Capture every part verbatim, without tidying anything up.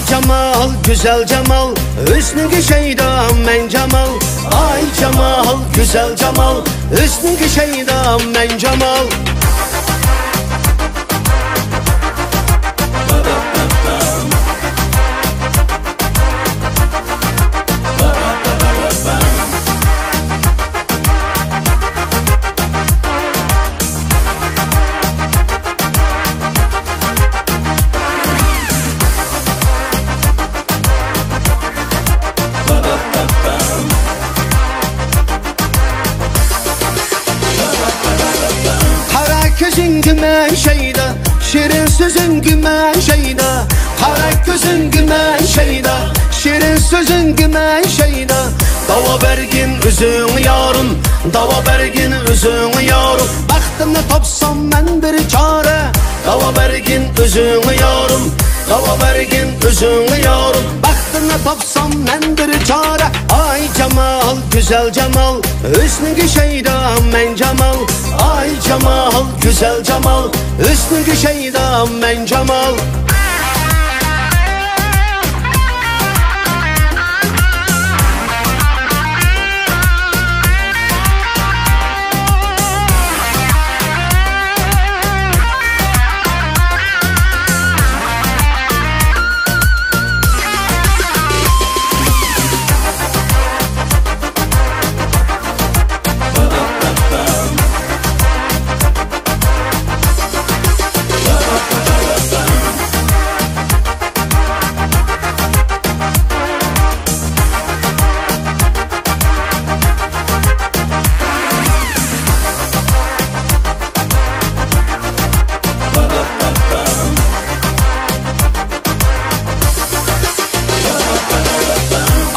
جامال، گۈزەل جامال، ھۆسنىگە شەيدا مەن جامال. ئاي جامال، گۈزەل جامال، ھۆسنىگە شەيدا مەن جامال. قارا كۆزۈڭگە مەن شەيدا، شېرىن سۆزۈڭگە مەن شەيدا. قارا كۆزۈڭگە مەن شەيدا، شېرىن سۆزۈڭگە مەن شەيدا. داۋا بەرگىن ئۆزۈڭ يارىم، داۋا بەرگىن ئۆزۈڭ يارىم. بەختىمنى تاپسام مەن بىر چارە، داۋا بەرگىن ئۆزۈڭ يارىم، داۋا بەرگىن ئۆزۈڭ يارىم. بەختىمنى تاپسام مەن بىر چارە. ئاي جامال، گۈزەل جامال، ھۆسنىگە شەيدا مەن جامال. ئاي جامال، گۈزەل جامال، ھۆسنىگە شەيدا مەن جامال.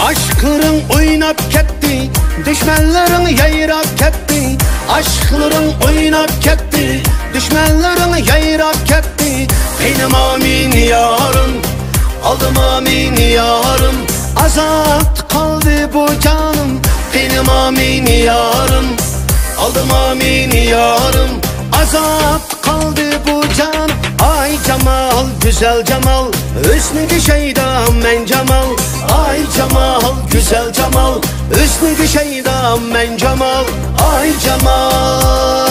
ئاشىقلىرىڭ ئويناپ كەتتى، دۈشمەنلىرىڭ يايراپ كەتتى. ئاشىقلىرىڭ ئويناپ كەتتى، دۈشمەنلىرىڭ يايراپ كەتتى. قىينىما مېنى يارىم، ئالدىما مېنى يارىم، ئازابتا قالدى بۇ جانىم. قىينىما مېنى يارىم، ئالدىما مېنى يارىم، ئازابتا قالدى بۇ جان. ئاي جامال، گۈزەل جامال، ھۆسنىگە شەيدا مەن جامال. ئاي جامال، گۈزەل جامال، ھۆسنىگە شەيدا مەن جامال. ئاي جامال.